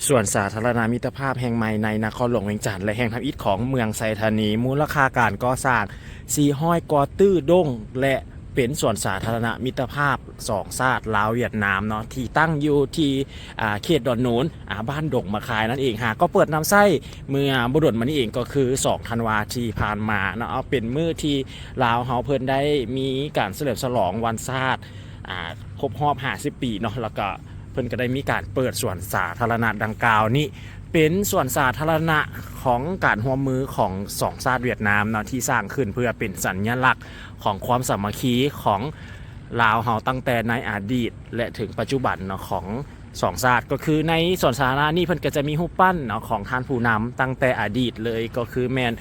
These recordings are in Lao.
ສວນສາທາລະນະມິດຕະພາບແຫ່ງໃໝ່ໃນນະຄອນຫຼວງວຽງຈັນ ແລະ ແຫ່ງທຳອິດຂອງເມືອງໄຊທານີ, ມູນລະຄ່າການກໍ່ສ້າງສີ່ຮ້ອຍກວ່າຕື້ດົງ ແລະ ເປັນສວນສາທາລະນະມິດຕະພາບສອງຊາດລາວຫວຽດນາມເນາະ ທີ່ຕັ້ງຢູ່ທີ່ ອ່າ ເຂດດອນໂນນ ອ່າ ບ້ານດົງມະຄາຍນັ້ນເອງ. ຫາກໍເປີດນຳໃຊ້ເມື່ອບໍ່ດົນມານີ້ເອງ ກໍຄືສອງທັນວາທີ່ຜ່ານມາເນາະ, ເອົາ ເປັນມື້ທີ່ລາວເຮົາເພິ່ນໄດ້ມີການສະເຫຼີມສະຫຼອງວັນຊາດ ອ່າ ຄົບຮອບຫ້າສິບປີເນາະ, ແລ້ວກໍເພິ່ນກໍໄດ້ມີການເປີດສວນສາທາລະນະດັ່ງກ່າວນີ້ ເປັນສວນສາທາລະນະຂອງການຮ່ວມມືຂອງສອງຊາດຫວຽດນາມເນາະ ທີ່ສ້າງຂຶ້ນເພື່ອເປັນສັນຍະລັກຂອງຄວາມສາມັກຄີຂອງລາວເຮົາຕັ້ງແຕ່ໃນອະດີດ ແລະ ເຖິງປັດຈຸບັນເນາະ ຂອງ ສອງຊາດ. ກໍຄືໃນສວນສາທາລະນະນີ້ ເພິ່ນກໍຈະມີຮູບປັ້ນເນາະ ຂອງທ່ານຜູ້ນຳຕັ້ງແຕ່ອະດີດເລີຍ ກໍຄືແມ່ນ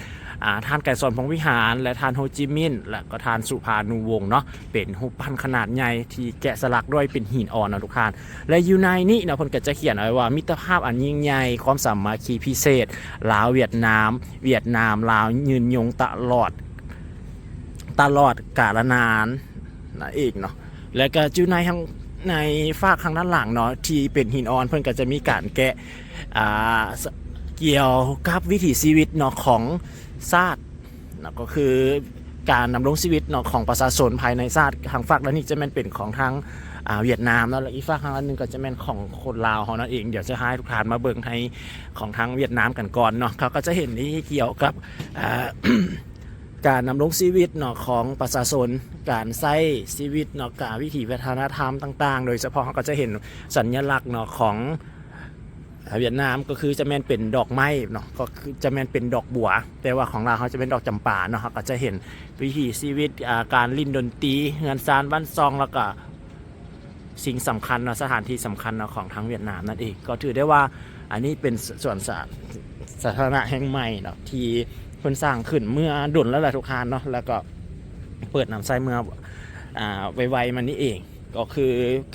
ອ່າ ທ່ານໄກສອນ ພົງວິຫານ ແລະ ທ່ານ ໂຮຈິມິນ ແລະ ກໍທ່ານ ສຸພານຸວົງ ເນາະ, ເປັນຮູບປັ້ນຂະໜາດໃຫຍ່ທີ່ແກະສະຫຼັກດ້ວຍເປັນຫີນອ່ອນເນາະທຸກທ່ານ. ແລະ ຢູ່ໃນນີ້ເນາະ ເພິ່ນກໍຈະຂຽນໄວ້ວ່າ ມິດຕະພາບອັນຍິ່ງໃຫຍ່ ຄວາມສາມັກຄີພິເສດ ລາວ-ຫວຽດນາມ, ຫວຽດນາມ-ລາວ ຍືນຍົງຕະຫຼອດ ຕະຫຼອດກາລະນານ ນັ້ນເອງເນາະ. ແລ້ວກໍຢູ່ໃນທາງ ໃນຟາກທາງດ້ານຫຼັງເນາະ ທີ່ເປັນຫີນອ່ອນ ເພິ່ນກໍຈະມີການແກະ ອ່າ ສ- ກ່ຽວກັບວິຖີຊີວິດເນາະ ຂອງຊາດເນາະ, ກໍຄືການດຳລົງຊີວິດເນາະ ຂອງປະຊາຊົນພາຍໃນຊາດ. ທາງຟາກດ້ານນີ້ຈະແມ່ນເປັນຂອງທາງ ອ່າ ຫວຽດນາມເນາະ, ແລະ ອີກຟາກທາງດ້ານໜຶ່ງກໍຈະແມ່ນຂອງຄົນລາວເຮົານັ້ນເອງ. ດຽວຈະໃຫ້ທຸກທ່ານມາເບິ່ງໃນຂອງທາງຫວຽດນາມກັນກ່ອນເນາະ. ເຂົາກໍຈະເຫັນທີ່ກ່ຽວກັບ ອ່າ ການດຳລົງຊີວິດເນາະ ຂອງປະຊາຊົນ, ການໃຊ້ຊີວິດເນາະ, ການວິຖີວັດທະນະທຳຕ່າງໆ, ໂດຍສະເພາະເຮົາກໍຈະເຫັນສັນຍະລັກເນາະ ຂອງຫວຽດນາມ ກໍຄືຈະແມ່ນເປັນດອກໄມ້ເນາະ, ກໍຄືຈະແມ່ນເປັນດອກບົວ, ແຕ່ວ່າຂອງລາວເຮົາຈະແມ່ນດອກຈຳປາເນາະ. ເຮົາກໍຈະເຫັນວິຖີຊີວິດ ອ່າ ການຫຼິ້ນດົນຕີ, ເຮືອນຊານບ້ານຊ່ອງ, ແລ້ວກໍ ສິ່ງສຳຄັນເນາະ, ສະຖານທີ່ສຳຄັນເນາະ ຂອງທາງຫວຽດນາມນັ້ນເອງ. ກໍຖືໄດ້ວ່າ ອັນນີ້ເປັນສ- ສວນສາ- ສາທາລະນະແຫ່ງໃໝ່ເນາະ ທີ່ເພິ່ນສ້າງຂຶ້ນເມື່ອດົນແລ້ວແຫຼະທຸກທ່ານເນາະ, ແລ້ວກໍເປີດນຳໃຊ້ເມື່ອ ອ່າ ໄວໆມານີ້ເອງ. ກໍຄື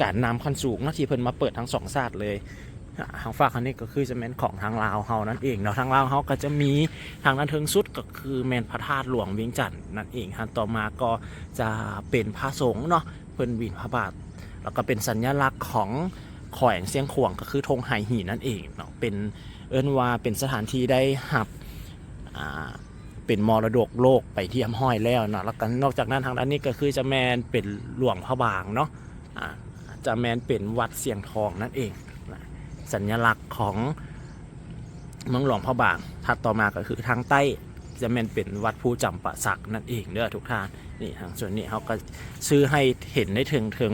ການນຳຂັ້ນສູງເນາະ ທີ່ເພິ່ນມາເປີດທັງສອງຊາດເລີຍ. ທາງຟາກທາງນີ້ກໍຄືຈະແມ່ນຂອງທາງລາວເຮົານັ້ນເອງເນາະ. ທາງລາວເຮົາກໍຈະມີທາງດ້ານເທິງສຸດ ກໍຄືແມ່ນພະທາດຫຼວງວຽງຈັນນັ້ນເອງ. ຖັດຕໍ່ມາກໍຈະເປັນພະສົງເນາະ ເພິ່ນບິນທະບາດ ແລ້ວກໍເປັນສັນຍະລັກຂອງແຂວງຊຽງຂວາງ ກໍຄືທົ່ງໄຫຫີນນັ້ນເອງເນາະ, ເປັນ ເອີ້ນວ່າເປັນສະຖານທີ່ໄດ້ຮັບ ອ່າ ເປັນມໍລະດົກໂລກໄປຮຽບຮ້ອຍແລ້ວເນາະ. ແລ້ວກໍນອກຈາກນັ້ນ ທາງດ້ານນີ້ກໍຄືຈະແມ່ນເປັນຫຼວງພະບາງເນາະ, ອ່າ ຈະແມ່ນເປັນວັດຊຽງທອງນັ້ນເອງນະ, ສັນຍະລັກຂອງເມືອງຫຼວງພະບາງ. ຖັດຕໍ່ມາກໍຄືທາງໃຕ້ ຈະແມ່ນເປັນວັດພູຈຳປາສັກນັ້ນເອງເດີທຸກທ່ານ. ນີ້ ທາງສ່ວນນີ້ເຮົາກໍສື່ໃຫ້ເຫັນໄດ້ເຖິງ ເຖິງ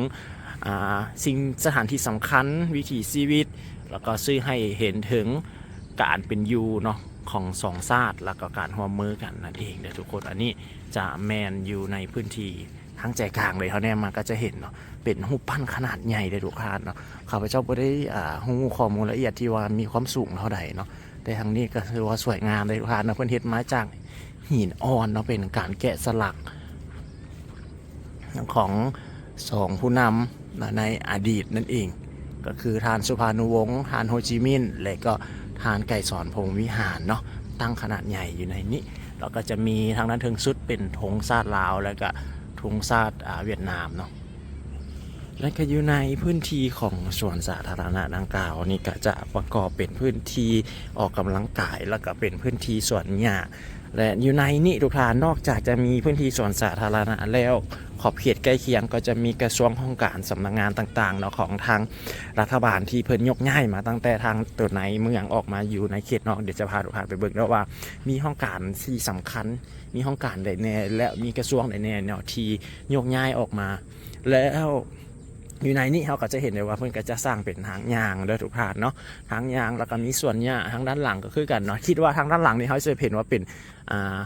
ອ່າ ສິ່ງ ສະຖານທີ່ສຳຄັນ, ວິຖີຊີວິດ, ແລ້ວກໍສື່ໃຫ້ເຫັນເຖິງການເປັນຢູ່ເນາະ ຂອງສອງຊາດ ແລ້ວກໍການຮ່ວມມືກັນນັ້ນເອງເດີທຸກຄົນ. ອັນນີ້ຈະແມ່ນຢູ່ໃນພື້ນທີ່ທາງໃຈກາງເລີຍ, ເຮົາແນມມາກໍຈະເຫັນເນາະ ເປັນຮູບປັ້ນຂະໜາດໃຫຍ່ເດ້ທຸກທ່ານເນາະ. ຂ້າພະເຈົ້າບໍ່ໄດ້ ອ່າ ຮູ້ຂໍ້ມູນລະອຽດທີ່ວ່າມີຄວາມສູງເທົ່າໃດເນາະ, ແຕ່ທາງນີ້ກໍຖືວ່າສວຍງາມເດ້ທຸກທ່ານເນາະ, ເພິ່ນເຮັດມາຈາກຫີນອ່ອນເນາະ, ເປັນການແກະສະຫຼັກຂອງສອງຜູ້ນຳໃນອະດີດນັ້ນເອງ, ກໍຄືທ່ານ ສຸພານຸວົງ, ທ່ານ ໂຮຈິມິນ ແລະ ກໍທ່ານ ໄກສອນ ພົງວິຫານເນາະ, ຕັ້ງຂະໜາດໃຫຍ່ຢູ່ໃນນີ້. ແລ້ວກໍຈະມີທາງດ້ານເທິງສຸດເປັນທຸງຊາດລາວ ແລະ ກໍທຸງຊາດ ອາ ຫວຽດນາມເນາະ. ແລະກໍຢູ່ໃນພື້ນທີ່ຂອງສວນສາທາລະນະດັ່ງກ່າວນີ້ ກໍຈະປະກອບເປັນພື້ນທີ່ອອກກຳລັງກາຍ ແລ້ວກໍເປັນພື້ນທີ່ສວນຫຍ້າ ແລະຢູ່ໃນນີ້ທຸກທ່ານ ນອກຈາກຈະມີພື້ນທີ່ສວນສາທາລະນະແລ້ວ ຂອບເຂດໃກ້ຄຽງກໍຈະມີກະຊວງຫ້ອງການ ສຳນັກງານຕ່າງໆເນາະ ຂອງທາງລັດຖະບານທີ່ເພິ່ນຍົກຍ້າຍມາຕັ້ງແຕ່ທາງໂຕໃນເມືອງອອກມາຢູ່ໃນເຂດນອກ. ດຽວຈະພາທຸກທ່ານໄປເບິ່ງເນາະວ່າມີຫ້ອງການທີ່ສຳຄັນ ມີຫ້ອງການໃດແດ່ ແລະມີກະຊວງໃດແດ່ເນາະທີ່ຍົກຍ້າຍອອກມາ ແລ້ວ ຢູ່ໃນນີ້ເຮົາກໍຈະເຫັນໄດ້ວ່າເພິ່ນກໍຈະສ້າງເປັນທາງຍ່າງເດີທຸກທ່ານເນາະ, ທາງຍ່າງ ແລ້ວກໍມີສວນຫຍ້າ. ທາງດ້ານຫຼັງກໍຄືກັນເນາະ, ຄິດວ່າທາງດ້ານຫຼັງນີ້ເຮົາຈະເຫັນວ່າເປັນ ອ່າ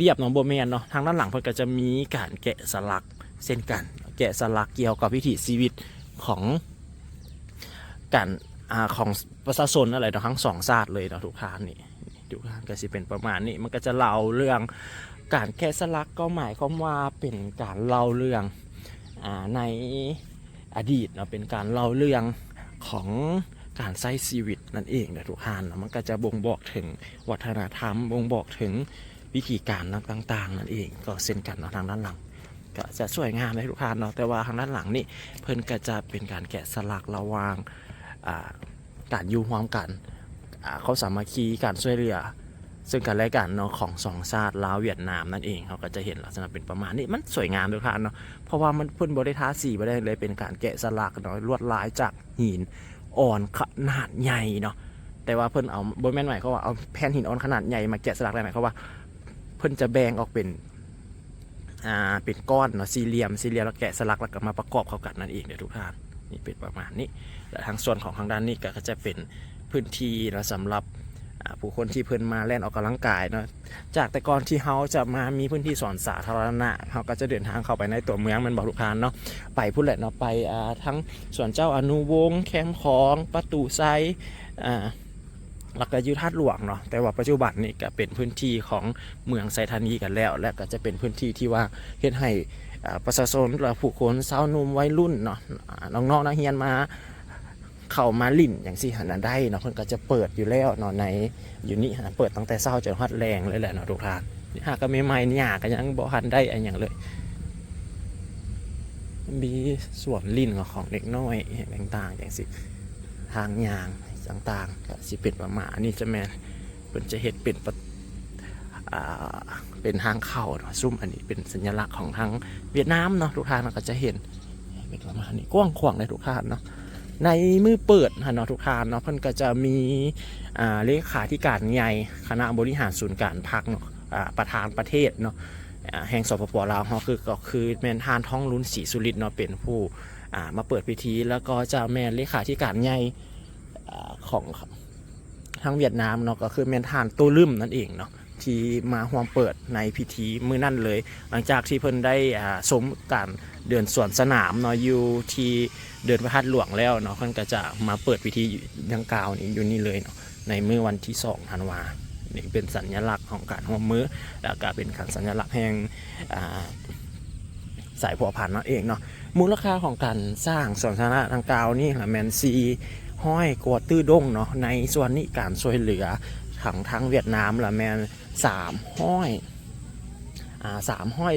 ລຽບໆເນາະ, ບໍ່ແມ່ນເນາະ, ທາງດ້ານຫຼັງເພິ່ນກໍຈະມີການແກະສະຫຼັກເຊັ່ນກັນ, ແກະສະຫຼັກກ່ຽວກັບວິຖີຊີວິດຂອງການ ອ່າ ຂອງປະຊາຊົນນັ້ນແຫຼະເນາະ, ທັງສອງຊາດເລີຍເນາະທຸກທ່ານ. ນີ້ ທຸກທ່ານ ກໍຊິເປັນປະມານນີ້, ມັນກໍຈະເລົ່າເລື່ອງ ການແກະສະຫຼັກກໍໝາຍຄວາມວ່າເປັນການເລົ່າເລື່ອງ ອ່າ ໃນອະດີດເນາະ, ເປັນການເລົ່າເລື່ອງຂອງການໃຊ້ຊີວິດນັ້ນເອງເດີທຸກທ່ານເນາະ. ມັນກໍຈະບົ່ງບອກເຖິງວັດທະນະທຳ, ບົ່ງບອກເຖິງວິທີການຕ່າງໆນັ້ນເອງ ກໍເຊັ່ນກັນເນາະ. ທາງດ້ານຫຼັງກໍຈະສວຍງາມເດ້ທຸກທ່ານເນາະ, ແຕ່ວ່າທາງດ້ານຫຼັງນີ້ເພິ່ນກໍຈະເປັນການແກະສະຫຼັກລະຫວ່າງ ອ່າ ການຢູ່ຮ່ວມກັນ ອ່າ ຄວາມສາມັກຄີ ການຊ່ວຍເຫຼືອເຊິ່ງກັນແລະກັນເນາະ ຂອງສອງຊາດລາວຫວຽດນາມນັ້ນເອງ. ເຮົາກໍຈະເຫັນລັກສະນະເປັນປະມານນີ້ ມັນສວຍງາມເດີທ່ານເນາະ ເພາະວ່າມັນ ເພິ່ນບໍ່ໄດ້ທາສີ ບໍ່ໄດ້ເລີຍ ເປັນການແກະສະຫຼັກເນາະ ລວດລາຍຈາກຫີນອ່ອນຂະໜາດໃຫຍ່ເນາະ. ແຕ່ວ່າເພິ່ນເອົາ ບໍ່ແມ່ນໝາຍຄວາມວ່າເອົາແຜ່ນຫີນອ່ອນຂະໜາດໃຫຍ່ມາແກະສະຫຼັກໄດ້ ໝາຍຄວາມວ່າເພິ່ນຈະແບ່ງອອກເປັນ ອ່າ ເປັນກ້ອນເນາະ ສີ່ຫຼ່ຽມ ສີ່ຫຼ່ຽມ ແລ້ວແກະສະຫຼັກ ແລ້ວກໍມາປະກອບເຂົ້າກັນນັ້ນເອງເດີທຸກທ່ານ. ນີ້ເປັນປະມານນີ້ ແລະ ທາງສ່ວນຂອງທາງດ້ານນີ້ກໍຈະເປັນພື້ນທີ່ເນາະ ສຳລັບ ອ່າ ຜູ້ຄົນທີ່ເພິ່ນມາແລ່ນອອກກຳລັງກາຍເນາະ. ຈາກແຕ່ກ່ອນທີ່ເຮົາຈະມາມີພື້ນທີ່ສວນສາທາລະນະ ເຮົາກໍຈະເດີນທາງເຂົ້າໄປໃນຕົວເມືອງແມ່ນບໍ່ທຸກທ່ານເນາະ ໄປພຸ້ນແຫຼະເນາະ ໄປ ອ່າ ທັງສວນເຈົ້າອະນຸວົງ ແຄມຂອງ ປະຕູໄຊ ອ່າ ແລ້ວກໍຢູ່ທາດຫຼວງເນາະ. ແຕ່ວ່າປັດຈຸບັນນີ້ກໍເປັນພື້ນທີ່ຂອງເມືອງໄຊທານີກັນແລ້ວ ແລະ ກໍຈະເປັນພື້ນທີ່ທີ່ວ່າເຮັດໃຫ້ ອ່າ ປະຊາຊົນ ແລະ ຜູ້ຄົນ ຊາວໜຸ່ມ ໄວລຸ້ນເນາະ ອ່າ ນ້ອງໆນັກຮຽນມາ ເຂົ້າມາຫຼິ້ນຈັ່ງຊີ້ຫັ້ນນະໄດ້ເນາະ. ເພິ່ນກໍຈະເປີດຢູ່ແລ້ວເນາະ ໃນຢູ່ນີ້ຫັ້ນນະ ເປີດຕັ້ງແຕ່ເຊົ້າຈົນຮອດແລງເລີຍແຫຼະເນາະທຸກທ່ານ. ຫາກໍໃໝ່ໆ ຫຍ້າກໍຍັງບໍ່ທັນໄດ້ອັນຫຍັງເລີຍ ມີສວນຫຼິ້ນຂອງເດັກນ້ອຍຫຍັງຕ່າງໆຈັ່ງຊີ້ ທາງຍ່າງຕ່າງໆ ກໍຊິເປັນປະມານ ອັນນີ້ຈະແມ່ນ ເພິ່ນຈະເຮັດເປັນປະ ອ່າ ເປັນທາງເຂົ້າເນາະ ຊຸມອັນນີ້ເປັນສັນຍະລັກຂອງທາງຫວຽດນາມເນາະ ທຸກທ່ານກໍຈະເຫັນເປັນປະມານນີ້ ກວ້າງຂວາງເລີຍທຸກທ່ານເນາະ. ໃນມື້ເປີດຫັ້ນເນາະທຸກທ່ານເນາະ ເພິ່ນກໍຈະມີ ອ່າ ເລຂາທິການໃຫຍ່ຄະນະບໍລິຫານສູນກາງພັກເນາະ ອ່າ ປະທານປະເທດເນາະ ອ່າ ແຫ່ງ ສປປ ລາວເຮົາ ຄື ກໍຄືແມ່ນທ່ານ ທອງລຸນ ສີສຸລິດເນາະ ເປັນຜູ້ ອ່າ ມາເປີດພິທີ ແລ້ວກໍຈະແມ່ນເລຂາທິການໃຫຍ່ ອ່າ ຂອງ ທາງຫວຽດນາມເນາະ ກໍຄືແມ່ນທ່ານ ໂຕລຶມ ນັ້ນເອງເນາະ ທີ່ມາຮ່ວມເປີດໃນພິທີມື້ນັ້ນເລີຍ. ຫຼັງຈາກທີ່ເພິ່ນໄດ້ ອ່າ ຊົມການເດີນສວນສະໜາມເນາະ ຢູ່ທີ່ເດີ່ນພະທາດຫຼວງແລ້ວເນາະ ເພິ່ນກໍຈະມາເປີດພິທີດັ່ງກ່າວນີ້ຢູ່ນີ້ເລີຍເນາະ ໃນມື້ວັນທີສອງທັນວາ. ນີ້ເປັນສັນຍະລັກຂອງການຮ່ວມມື ແລ້ວກໍເປັນການສັນຍະລັກແຫ່ງ ອ່າ ສາຍພົວພັນນັ້ນເອງເນາະ. ມູນລະຄ່າຂອງການສ້າງສວນສາທາລະນະດັ່ງກ່າວນີ້ລະແມ່ນສີ່ຮ້ອຍກວ່າຕື້ດົງເນາະ. ໃນສ່ວນນີ້ການຊ່ວຍເຫຼືອທາງ ທາງຫວຽດນາມລະແມ່ນສາມຮ້ອຍ ອ່າ ສາມຮ້ອຍ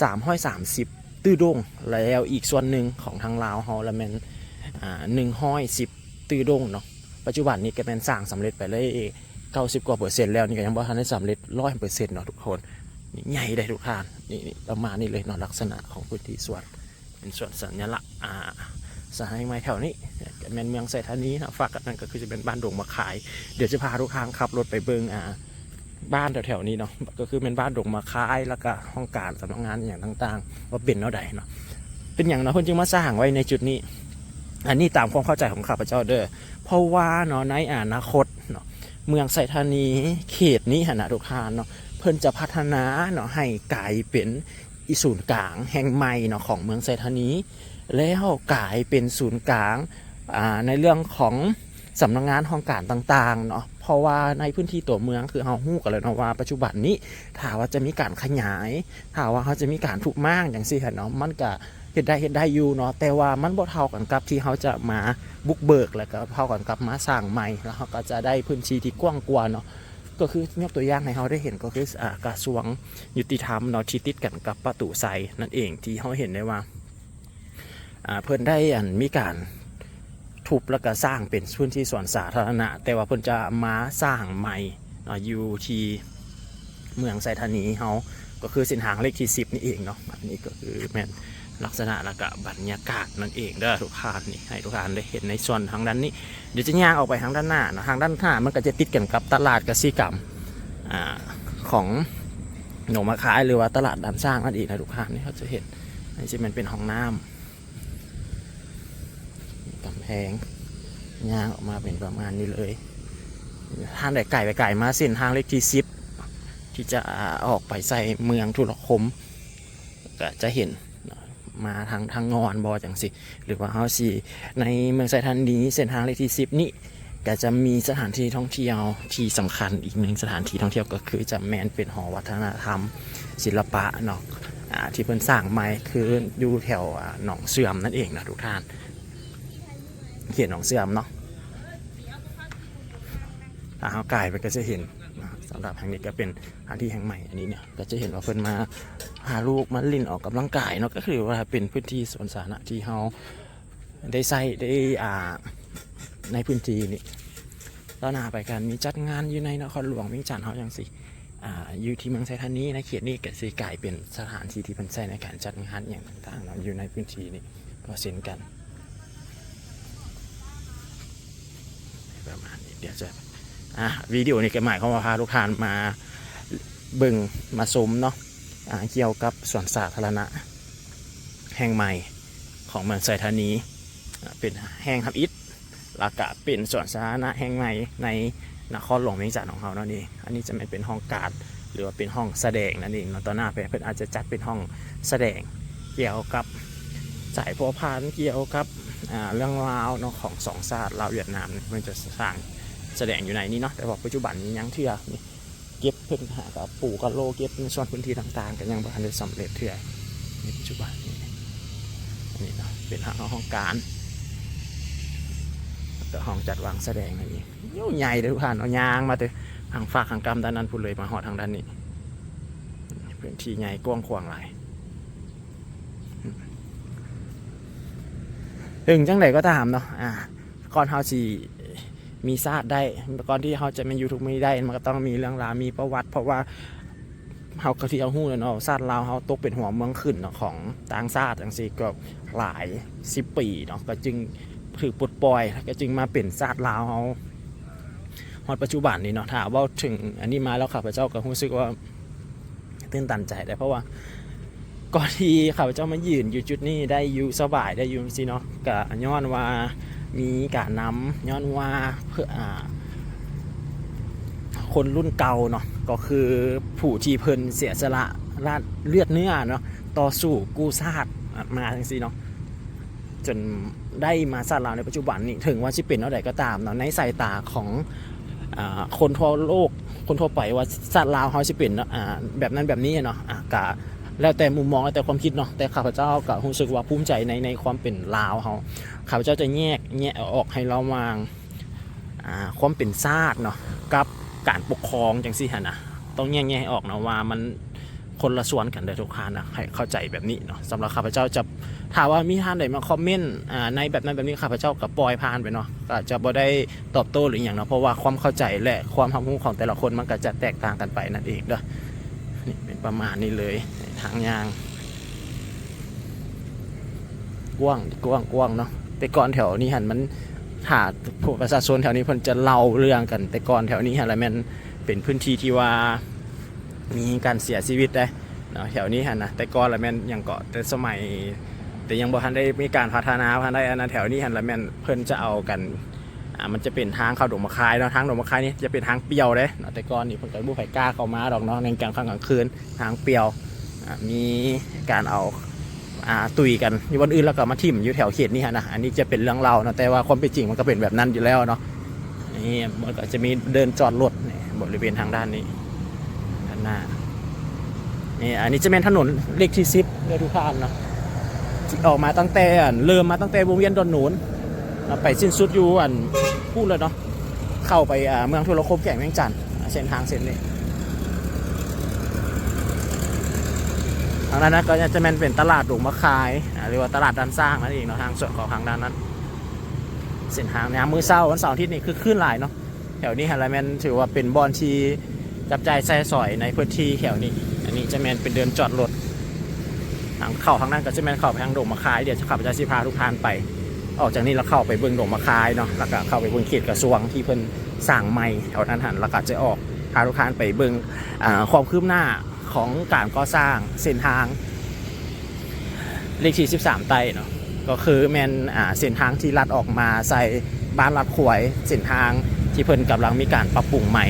ສາມຮ້ອຍສາມສິບຕື້ດົງ ແລ້ວອີກສ່ວນໜຶ່ງຂອງທາງລາວເຮົາລະແມ່ນ ອ່າ ໜຶ່ງຮ້ອຍສິບຕື້ດົງເນາະ. ປັດຈຸບັນນີ້ກໍແມ່ນສ້າງສຳເລັດໄປໄດ້ເກົ້າສິບກວ່າເປີເຊັນແລ້ວ ນີ້ກໍຍັງບໍ່ທັນໄດ້ສຳເລັດຮ້ອຍເປີເຊັນເນາະທຸກຄົນ. ນີ້ໃຫຍ່ເດ້ທຸກທ່ານ ນີ້ ນີ້ປະມານນີ້ເລີຍເນາະ ລັກສະນະຂອງພື້ນທີ່ສວນ ເປັນສວນສັນຍະລັກ ອ່າ ສາທາລະນະແຫ່ງໃໝ່ແຖວນີ້ ກໍແມ່ນເມືອງໄຊທານີເນາະ. ຟາກກັນນັ້ນກໍຄືຈະເປັນບ້ານດົງໝາກຄາຍ. ດຽວຈະພາທຸກທ່ານຂັບລົດໄປເບິ່ງ ອ່າ ບ້ານແຖວໆນີ້ເນາະ ກໍຄືແມ່ນບ້ານດົງໝາກຄາຍ ແລ້ວກໍຫ້ອງການສຳນັກງານອີ່ຫຍັງຕ່າງໆ ວ່າເປັນແນວໃດເນາະ ເປັນຫຍັງເນາະເພິ່ນຈຶ່ງມາສ້າງໄວ້ໃນຈຸດນີ້. ອັນນີ້ຕາມຄວາມເຂົ້າໃຈຂອງຂ້າພະເຈົ້າເດີ້ ເພາະວ່າເນາະ ໃນອະນາຄົດເນາະ ເມືອງໄຊທານີເຂດນີ້ຫັ້ນນະທຸກທ່ານເນາະ ເພິ່ນຈະພັດທະນາເນາະ ໃຫ້ກາຍເປັນ ອີກສູນກາງແຫ່ງໃໝ່ເນາະ ຂອງເມືອງໄຊທານີ ແລ້ວກາຍເປັນສູນກາງ ອ່າ ໃນເລື່ອງຂອງສຳນັກງານຫ້ອງການຕ່າງໆເນາະ. ເພາະວ່າໃນພື້ນທີ່ຕົວເມືອງ ຄືເຮົາຮູ້ກັນແລ້ວເນາະວ່າ ປັດຈຸບັນນີ້ ຖ້າວ່າຈະມີການຂະຫຍາຍ ຖ້າວ່າເຮົາຈະມີການທຸບມ້າງຈັ່ງຊີ້ຫັ້ນເນາະ ມັນກະເຮັດໄດ້ ເຮັດໄດ້ຢູ່ເນາະ ແຕ່ວ່າມັນບໍ່ເທົ່າກັນກັບທີ່ເຮົາຈະມາບຸກເບີກ ແລ້ວກໍເທົ່າກັນກັບມາສ້າງໃໝ່ ແລ້ວເຮົາກໍຈະໄດ້ພື້ນທີ່ທີ່ກວ້າງກວ່າເນາະ. ກໍຄືຍົກຕົວຢ່າງໃຫ້ເຮົາໄດ້ເຫັນ ກໍຄື ອ່າ ກະຊວງຍຸຕິທຳເນາະ ທີ່ຕິດກັນກັບປະຕູໄຊນັ້ນເອງ ທີ່ເຮົາເຫັນໄດ້ວ່າ ອ່າ ເພິ່ນໄດ້ ອັນ ມີການທຸບ ແລ້ວກະສ້າງເປັນພື້ນທີ່ສວນສາທາລະນະ ແຕ່ວ່າເພິ່ນຈະມາສ້າງໃໝ່ເນາະ ຢູ່ທີ່ເມືອງໄຊທານີເຮົາ ກໍຄືເສັ້ນທາງເລກທີສິບນີ້ເອງເນາະ. ອັນນີ້ກໍຄືແມ່ນ ລັກສະນະ ແລ້ວກະບັນຍາກາດນັ້ນເອງເດີ້ທຸກທ່ານ. ນີ້ໃຫ້ທຸກທ່ານໄດ້ເຫັນໃນສ່ວນທາງດ້ານນີ້. ດຽວຈະຍ່າງອອກໄປທາງດ້ານໜ້າເນາະ ທາງດ້ານໜ້າມັນກໍຈະຕິດກັນກັບຕະຫຼາດກະສິກຳ ອ່າ ຂອງໜອງໝາກຄາຍ ຫຼືວ່າຕະຫຼາດດ່ານຊ້າງນັ້ນເອງນະທຸກທ່ານ. ນີ້ເຮົາຈະເຫັນ ອັນນີ້ຊິແມ່ນເປັນຫ້ອງນ້ຳ ກຳແພງ ຍ່າງອອກມາເປັນປະມານນີ້ເລີຍ. ທ່ານໃດໄກໄປໄກມາເສັ້ນທາງເລກທີສິບ ທີ່ຈະອອກໄປໃສ່ເມືອງທຸລະຄົມ ກະຈະເຫັນມາທາງ ທາງງອນບໍ່ຈັ່ງຊີ້ ຫຼືວ່າເຮົາຊິ ໃນເມືອງໄຊທານີ ເສັ້ນທາງເລກທີສິບນີ້ ກະຈະມີສະຖານທີ່ທ່ອງທ່ຽວທີ່ສຳຄັນອີກໜຶ່ງສະຖານທີ່ທ່ອງທ່ຽວ ກໍຄືຈະແມ່ນເປັນຫໍວັດທະນະທຳສິລະປະເນາະ ອ່າ ທີ່ເພິ່ນສ້າງໃໝ່ ຄືຢູ່ແຖວ ອ່າ ໜອງເຊື່ອມນັ້ນເອງນະທຸກທ່ານ ເຂດໜອງເຊື່ອມເນາະ. ຖ້າເຮົາກາຍໄປກໍຈະເຫັນ ສຳລັບແຫ່ງນີ້ກໍເປັນສະຖານທີ່ແຫ່ງໃໝ່ ອັນນີ້ເນາະ ກໍຈະເຫັນວ່າເພິ່ນມາພາລູກມາຫຼິ້ນອອກກຳລັງກາຍເນາະ ກໍຖືວ່າເປັນພື້ນທີ່ສວນສາທາລະນະທີ່ເຮົາໄດ້ໃຊ້ ໄດ້ ອ່າ ໃນພື້ນທີ່ນີ້. ຕໍ່ໜ້າໄປກໍມີຈັດງານຢູ່ໃນນະຄອນຫຼວງວຽງຈັນເຮົາຈັ່ງຊີ້ ອາ ຢູ່ທີ່ເມືອງໄຊທານີ ໃນເຂດນີ້ກໍຊິກາຍເປັນສະຖານທີ່ທີ່ເພິ່ນໃຊ້ໃນການຈັດງານອີ່ຫຍັງຕ່າງໆເນາະ ຢູ່ໃນພື້ນທີ່ນີ້ກໍເຊັ່ນກັນ ປະມານນີ້. ດຽວຈະ ອາ ວິດີໂອນີ້ກໍໝາຍຄວາມວ່າພາທຸກທ່ານມາເບິ່ງມາຊົມເນາະ ອາ ກ່ຽວກັບສວນສາທາລະນະແຫ່ງໃໝ່ຂອງເມືອງໄຊທານີ ອາ ເປັນແຫ່ງທຳອິດ ແລ້ວກະເປັນສວນສາທາລະນະແຫ່ງໃໝ່ໃນນະຄອນຫຼວງວຽງຈັນຂອງເຮົານັ້ນເອງ. ອັນນີ້ຈະແມ່ນເປັນຫ້ອງການ ຫຼືວ່າເປັນຫ້ອງສະແດງນັ້ນເອງເນາະ. ຕໍ່ໜ້າໄປເພິ່ນອາດຈະຈັດເປັນຫ້ອງສະແດງກ່ຽວກັບສາຍພົວພັນ ກ່ຽວກັບ ອາ ເລື່ອງລາວເນາະ ຂອງສອງຊາດລາວຫວຽດນາມ ເພິ່ນຈະສ້າງສະແດງຢູ່ໃນນີ້ເນາະ. ແຕ່ວ່າປັດຈຸບັນນີ້ຍັງເທື່ອ ນີ້ ເກັບເພິ່ນຫາກະປູກະໂລ ເກັບໃນສ່ວນພື້ນທີ່ຕ່າງໆ ກໍຍັງບໍ່ທັນໄດ້ສຳເລັດເທື່ອໃນປັດຈຸບັນນີ້. ນີ້ເນາະ ເປັນຫ້ອງ ຫ້ອງການ ແລ້ວກໍຫ້ອງຈັດວາງສະແດງນັ້ນເອງ. ໂອ້ ໃຫຍ່ເດີ້ທຸກທ່ານເນາະ ຍ່າງມາແຕ່ທາງຟາກທາງກ້ຳດ້ານນັ້ນພຸ້ນເລີຍ ມາຮອດທາງດ້ານນີ້ ພື້ນທີ່ໃຫຍ່ກວ້າງຂວາງຫຼາຍ. ເຖິງຈັ່ງໃດກໍຕາມເນາະ ອາ ກ່ອນເຮົາຊິມີຊາດໄດ້ ກ່ອນທີ່ເຮົາຈະມີຢູ່ທຸກມື້ນີ້ໄດ້ ມັນກໍຕ້ອງມີເລື່ອງລາວ ມີປະຫວັດ ເພາະວ່າເຮົາ ກໍທີ່ເຮົາຮູ້ແລ້ວເນາະ ຊາດລາວເຮົາຕົກເປັນຫົວເມືອງຂຶ້ນເນາະ ຂອງຕ່າງຊາດຈັ່ງຊີ້ ກໍຫຼາຍສິບປີເນາະ ກໍຈຶ່ງຖືກປົດປ່ອຍ ແລ້ວກໍຈຶ່ງມາເປັນຊາດລາວເຮົາ ຮອດປັດຈຸບັນນີ້ເນາະ. ຖ້າເວົ້າເຖິງອັນນີ້ມາແລ້ວ ຂ້າພະເຈົ້າກໍຮູ້ສຶກວ່າ ຕື່ນຕັນໃຈເດ້ ເພາະວ່າກ່ອນທີ່ຂ້າພະເຈົ້າມາຢືນຢູ່ຈຸດນີ້ໄດ້ຢູ່ສະບາຍໄດ້ຢູ່ຈັ່ງຊີ້ເນາະ ກະຍ້ອນວ່າມີການນຳ ຍ້ອນວ່າ ເພື່ອ ອາ ຄົນລຸ້ນເກົ່າເນາະ ກໍຄືຜູ້ທີ່ເພິ່ນເສຍສະຫຼະລາດເລືອດເນື້ອເນາະ ຕໍ່ສູ້ກູ້ຊາດ ອາ ມາຈັ່ງຊີ້ເນາະ ຈົນໄດ້ມາຊາດລາວໃນປັດຈຸບັນນີ້. ເຖິງວ່າຊິເປັນແນວໃດກໍຕາມເນາະ ໃນສາຍຕາຂອງ ອາ ຄົນທົ່ວໂລກ ຄົນທົ່ວໄປວ່າຊາດລາວເຮົາຊິເປັນ ອາ ແບບນັ້ນແບບນີ້ເນາະ ອາ ກະແລ້ວແຕ່ມຸມມອງ ແລ້ວແຕ່ຄວາມຄິດເນາະ ແຕ່ຂ້າພະເຈົ້າກໍຮູ້ສຶກວ່າພູມໃຈໃນ ໃນຄວາມເປັນລາວເຮົາ. ຂ້າພະເຈົ້າຈະແຍກ ແຍກອອກໃຫ້ລະຫວ່າງ ອາ ຄວາມເປັນຊາດເນາະ ກັບການປົກຄອງຈັ່ງຊີ້ຫັ້ນນະ ຕ້ອງແຍກແຍະໃຫ້ອອກເນາະວ່າມັນ ຄົນລະສ່ວນກັນເດີທຸກທ່ານນະ ໃຫ້ເຂົ້າໃຈແບບນີ້ເນາະ. ສຳລັບຂ້າພະເຈົ້າຈະ ຖ້າວ່າມີທ່ານໃດມາຄອມເມັນ ອາ ໃນແບບນັ້ນແບບນີ້ ຂ້າພະເຈົ້າກໍປ່ອຍຜ່ານໄປເນາະ ກໍຈະບໍ່ໄດ້ຕອບໂຕ້ ຫຼື ອີ່ຫຍັງເນາະ ເພາະວ່າຄວາມເຂົ້າໃຈ ແລະ ຄວາມຮັບຮູ້ຂອງແຕ່ລະຄົນ ມັນກໍຈະແຕກຕ່າງກັນໄປນັ້ນເອງເດີ. ນີ້ເປັນປະມານນີ້ເລີຍ ທາງຍ່າງກວ້າງ ກວ້າງ ກວ້າງເນາະ. ແຕ່ກ່ອນແຖວນີ້ຫັ້ນມັນ ຖ້າພວກປະຊາຊົນແຖວນີ້ເພິ່ນຈະເລົ່າເລື່ອງກັນ ແຕ່ກ່ອນແຖວນີ້ຫັ້ນລະແມ່ນເປັນພື້ນທີ່ທີ່ວ່າ ມີການເສຍຊີວິດເດ້ເນາະ ແຖວນີ້ຫັ້ນນະ. ແຕ່ກ່ອນລະແມ່ນຫຍັງເກາະ ແຕ່ສະໄໝ ແຕ່ຍັງບໍ່ທັນໄດ້ມີການພັດທະນາ ບໍ່ທັນໄດ້ອັນນັ້ນ ແຖວນີ້ຫັ້ນລະແມ່ນເພິ່ນຈະເອົາກັນ ອາ ມັນຈະເປັນທາງເຂົ້າດົງໝາກຄາຍເນາະ ທາງດົງໝາກຄາຍນີ້ຈະເປັນທາງປ່ຽວເດ້ເນາະ. ແຕ່ກ່ອນນີ້ເພິ່ນກໍບໍ່ໃຜກ້າເຂົ້າມາດອກເນາະ ໃນກາງຄ່ຳກາງຄືນ ທາງປ່ຽວ ອາ ມີການເອົາ ອ່າ ຕຸ້ຍກັນຢູ່ບ່ອນອື່ນ ແລ້ວກໍມາຖິ້ມຢູ່ແຖວເຂດນີ້ຫັ້ນນະ. ອັນນີ້ຈະເປັນເລື່ອງເລົ່າເນາະ ແຕ່ວ່າຄວາມເປັນຈິງມັນກໍເປັນແບບນັ້ນຢູ່ແລ້ວເນາະ. ນີ້ມັນກໍຈະມີເດີ່ນຈອດລົດນີ້ ບໍລິເວນທາງດ້ານນີ້ດ້ານໜ້ານີ້. ອັນນີ້ຈະແມ່ນຖະໜົນເລກທີສິບເດີທຸກທ່ານເນາະ ທີ່ອອກມາຕັ້ງແຕ່ ອັນ ເລີ່ມມາຕັ້ງແຕ່ວົງວຽນດອນໂໜນ ແລ້ວໄປສິ້ນສຸດຢູ່ ອັນ ພຸ້ນເລີຍເນາະ ເຂົ້າໄປ ອ່າ ເມືອງທຸລະຄົມແຂວງວຽງຈັນ ເສັ້ນທາງເສັ້ນນີ້. ທາງດ້ານນັ້ນກໍຈະແມ່ນເປັນຕະຫຼາດດົງໝາກຄາຍ ອ່າ ຫຼືວ່າຕະຫຼາດດ່ານຊ້າງນັ້ນເອງເນາະ ທາງສ່ວນຂອງທາງດ້ານນັ້ນ. ເສັ້ນທາງຍາມມື້ເຊົ້າວັນເສົາອາທິດນີ້ຄຶກຄື້ນຫຼາຍເນາະ ແຖວນີ້ຫັ້ນລະແມ່ນຖືວ່າເປັນບ່ອນທີ່ຈັບຈ່າຍໃຊ້ສອຍໃນພື້ນທີ່ແຖວນີ້. ອັນນີ້ຈະແມ່ນເປັນເດີ່ນຈອດລົດ ທາງເຂົ້າທາງນັ້ນກໍຈະແມ່ນເຂົ້າໄປທາງດົງໝາກຄາຍ. ດຽວຂ້າພະເຈົ້າຊິພາທຸກທ່ານໄປ ອອກຈາກນີ້ແລ້ວເຂົ້າໄປເບິ່ງດົງໝາກຄາຍເນາະ ແລ້ວກໍເຂົ້າໄປເບິ່ງເຂດກະຊວງທີ່ເພິ່ນສ້າງໃໝ່ແຖວນັ້ນຫັ້ນ ແລ້ວກໍຈະອອກ ພາທຸກທ່ານໄປເບິ່ງ ອາ ຄວາມຄືບໜ້າຂອງການກໍ່ສ້າງເສັ້ນທາງເລກທີສິບສາມໃຕ້ເນາະ ກໍຄືແມ່ນ ອາ ເສັ້ນທາງທີ່ລັດອອກມາໃສ່ບ້ານລາດຄວາຍ ເສັ້ນທາງທີ່ເພິ່ນກຳລັງມີການປັບປຸງໃໝ່